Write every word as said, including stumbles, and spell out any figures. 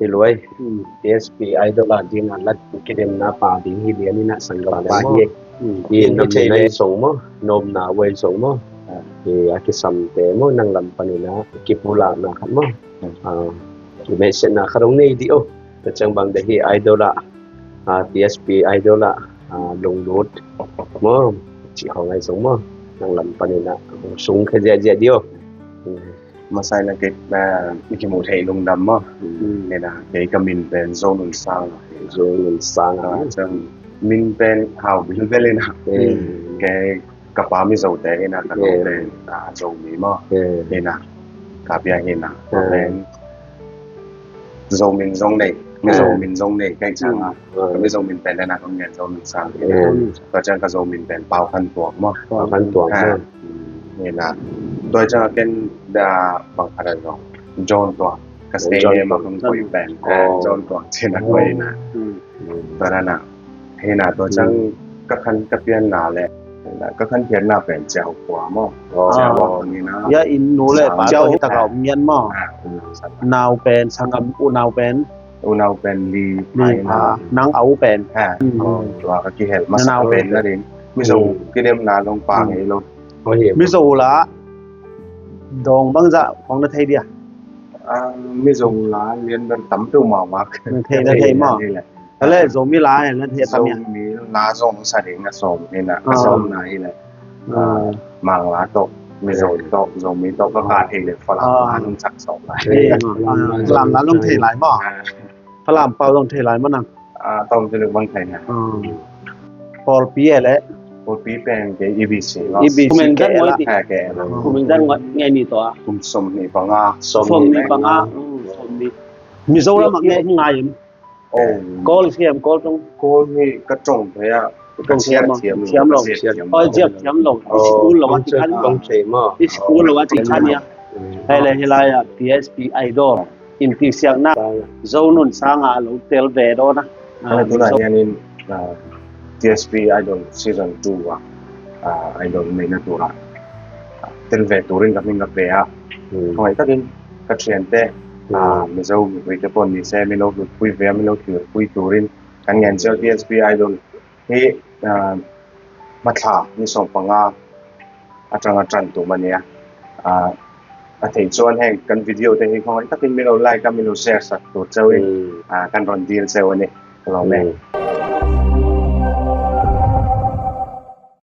Luai. Hmm. T S P Idol a ding a lat kidemna pa ding hi lian in a, sanggam pa hi. Hmm. Hi, nam thei le zong maw, nopna vai zong maw. Ah. Hi, a kisamte maw, nang lam panin a kipulakna khat maw. Hmm. Ah, kimaisetna khat hong nei dih o. Tua ciang bang deih hi Idol a, ah, T S P Idol a, ah, lunglut maw, cih khawng ahi zong maw, nang lam panin a hong sung kha ziahziah dih o. Hmm. Masa in a kei, ah, i kimuh theih lungdam maw. Hmm. Hi na, kei ka min pen Zo Nun Sang. Zo Nun Sang. Ah, ciang min pen hau bilbel hi na. Hmm. Kei ka pa Mizote hi na, ka nu pen, ah, Zomi maw. Hmm. Hi na, ka bia hi na. Hmm. Pen Zo min zong nei, Mizo min zong nei, ka hih ciang a. Hmm. Ka Mizo min pen le na kong gen Zo Nun Sang hi na. Hmm. Tua ciang ka Zo min pen Pau Khan Tuang maw. Pau Khan Tuang maw. Hi na. Tua ciang a ken da bang khat a zong John Tuang. Ka surname a kong koih pen. Oh. John Tuang ci na koih na. Hmm. Tua na na. Hi na, tua ciang ka khan ka pianna le ka khan pianna pen Ciau Kua maw. Oh. Ciau Kua ni na. Ya, inn nu le pa Ciau hi tak a om ngian maw. Ah, um, sa. Nau pen, sanggam u nau pen. U nau pen Li Pha. Li Pha. Nang a u pen. Ha. Hmm. Oh, tua ka kihel masa pen na ding. Mizo kidemna dong pa ngei lo. Mizo la dong bangzah khong na thei dia? Ah, Mizo la lian ber tam peuh mah mah. Na thei, na thei maw. Hi leh. Ka leh Zomi la na thei tam ia? Zomi la zong sa ding na sawm hi na, ka sawm na hi leh. Ah. Mang la tawh, Mizo tawh, Zomi tawh, ka ka thei leh Falam la nong sak sawm lai. Falam la nong thei lai maw? Ah. Falam pau zong thei lai maw nang? Ah, tawm ci luk bang thei na. Ah. Pawlpi e leh? Pawlpi pen kei E B C maw. E B C. Kum eng zat ngoi ti. Kum eng zat ngoi ngei ni tawh a? Kum sawm nih panga. Sawm nih panga. Hmm, sawm nih. Mizoram ah ngei ngai em? Oh. Kawl siam, Kawl tong. Kawl hi ka tong thei a. Ka siam thiam lo. Thiam lo. Oi, siam thiam lo. I school lo a ti khan. I school lo a ti khan ia. Hi leh hi lai a T S P Idol in ti siakna Zo Nun Sang a lo tel ve dawn a. Hi leh tunah hian in, ah, T S P Idol season two a, ah, Idol neihna tura, ah, tel ve turin ka hming ka pe a. Hmm. Khawngaih takin ka ṭhiante, ah, Mizo mipuite pawn ni se, min lo hlutpui ve a, min lo hlutpui turin kan ngen zel. T S P Idol hi, ah, hmathla ni sawm panga aṭanga ṭan tum a nia. Ah, a theih chuan heng kan video te hi khawngaih takin min lo like a, min lo share sak tur cheu in, ah, kan rawn dil cheu a ni. Ka lawm e. Hmm.